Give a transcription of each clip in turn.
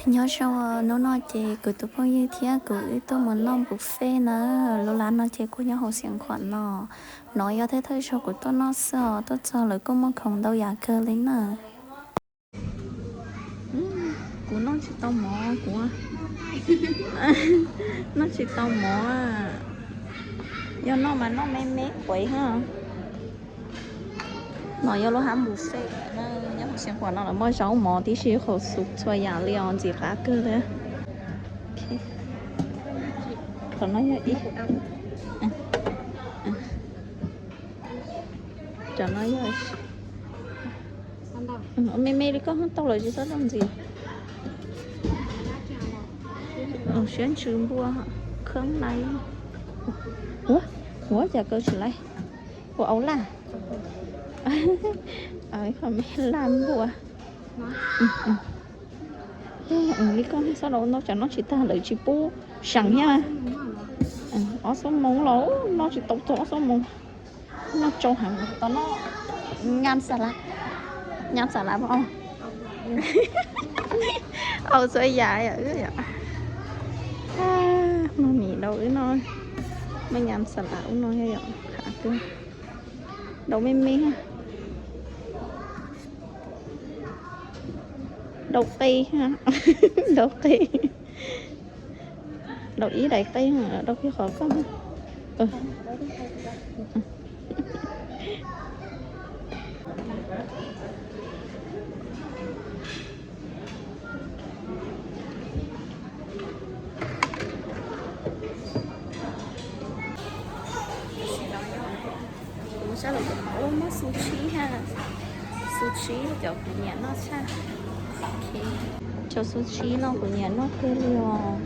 Nyob zoo, hnub no ces kuv tus phooj ywg thiab kuv wb tuaj mus noj buffet na. Lub lab no ces kuv nyob hauv Xiav Khuam no. No yog thawj thawj zaug kuv tuaj noj xwb os, tuaj txog lawv kuj muaj khoom ntau yam kawg li na. Kuv noj tsis tau mov, kuv noj tsis tau mov. Yog noj mas noj me me quav ha. No yog lub hab buffet, nyob hauv Xiav Khuam no lawv muaj zaub mov tib si, qhov xus txhua yam li os, ntxim qab kawg li. Qhov no yog ib, cov no yog me me li koj tau lawm tsis txhob tau ntxiv. Siab ntsws npua, kheeb nai. Ua, ua cas kaw tsis laib. Ua au laj. Qhov me laj npua. Li koj txhob rau ntau tsam noj tsis tag lawv tsis pub seem thiab. Ob xuab moos los noj tsis tau txog ob xuab moos. Noj tsau heev, tau noj nyam xas las, nyam xas las os. Au txhua yam yom, wb yom. Maj mim rau wb noj, maj nyam xas las ub no yom, khav kawg. Daus me me, daus qe, daus qe, daus ib daim qe, daus kiag qhov koj. Kuv sab lawv cov mov muab xu tshib ha, xu tshib cov kuv nyiam noj tshaj. Cov xu tshib no kuv nyiam noj kawg li os.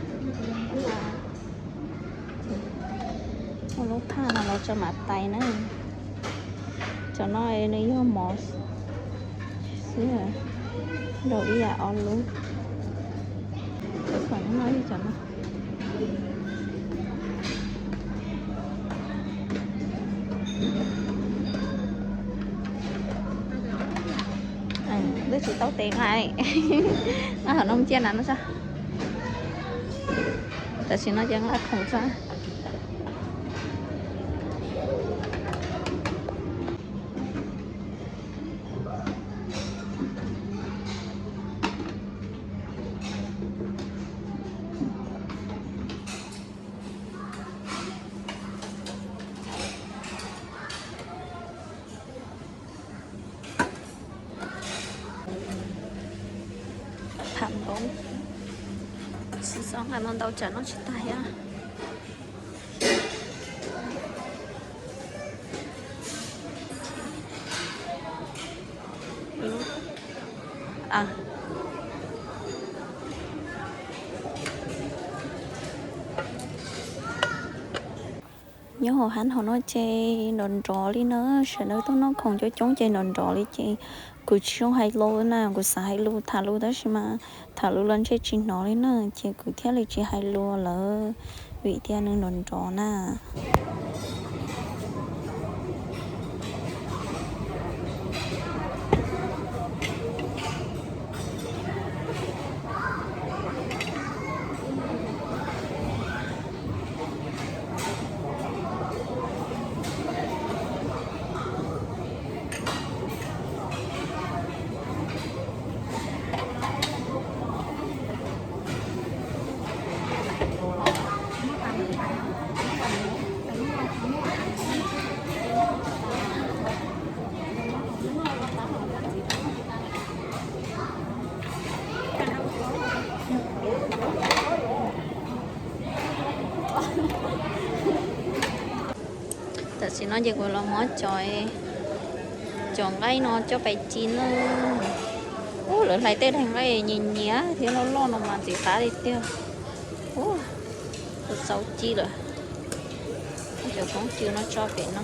Muaj lub phaj no los tso mas tais na. Cov no nws yog mov xwb, rau ib yam ob lub. Cov khoom no yog cov no. Twb tsis tau tes nqa, nqa hauv no cia na no xwb. Tam sim no ces nqa khoom xwb. Tham npoob, xov nqa no ntau tsam noj tsis tag thiab. Nyob hauv hab hauv no ces nrov nrov li na, sawv daws tuaj noj khoom coob coob ces nrov nrov li ces kuv tsis zoo hais lus na, kuv xav hais lus tham lus tab sis mas tham lus los ntshe tsis hnov li na, ces kuv thiaj li tsis hais lus lawm vim tias nws nrov nrov na. Tam sim no ces kuv los muab cov, cov nqaij no coj pais ci na. Ub, lawv hlais tej daim nqaij nyias nyias thiab loj loj no mas ntxim qab li tiag. Ub, kuv txaus ci lawm. Cov phooj ywg no tso pem no.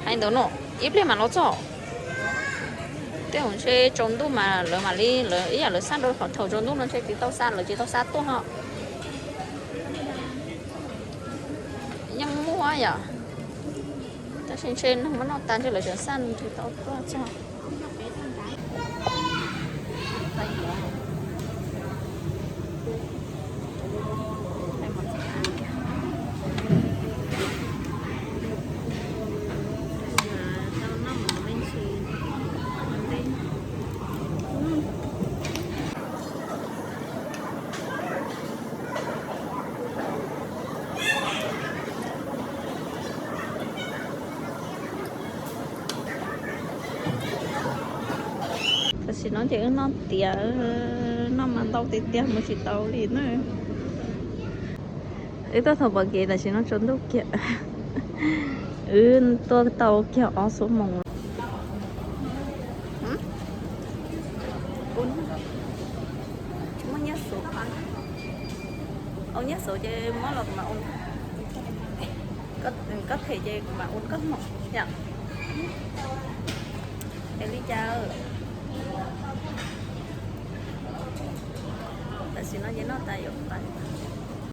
Hais ntawd no, ib pliag mam los txog. Tej zaum ntshe tsaus ntuj mas lawv mam li, lawv ib yam lawv xa rau qhov thaum tsaus ntuj no ntshe tsis tau xa, lawv tsis tau xa tuaj ho. Yeej muaj yom, tab sis ntshe neeg muab noj tas ntshe lawv tseem xa tsis tau tuaj txog. Tam sim no ces wb noj tiav, noj mas ntau tiag tiag mus tsis tau li na. Wb tuaj thaum pom kev tam sim no tsaus ntuj kiag. Wb tuaj tau kiag ob xuab moos. Tsis muaj nyiaj xuv, au nyiaj xuv ces muab los kuv mam ua. Koj them ces kuv mam ua koj mom yom. Es li cas? Tam sim no ces noj tas yuav pais.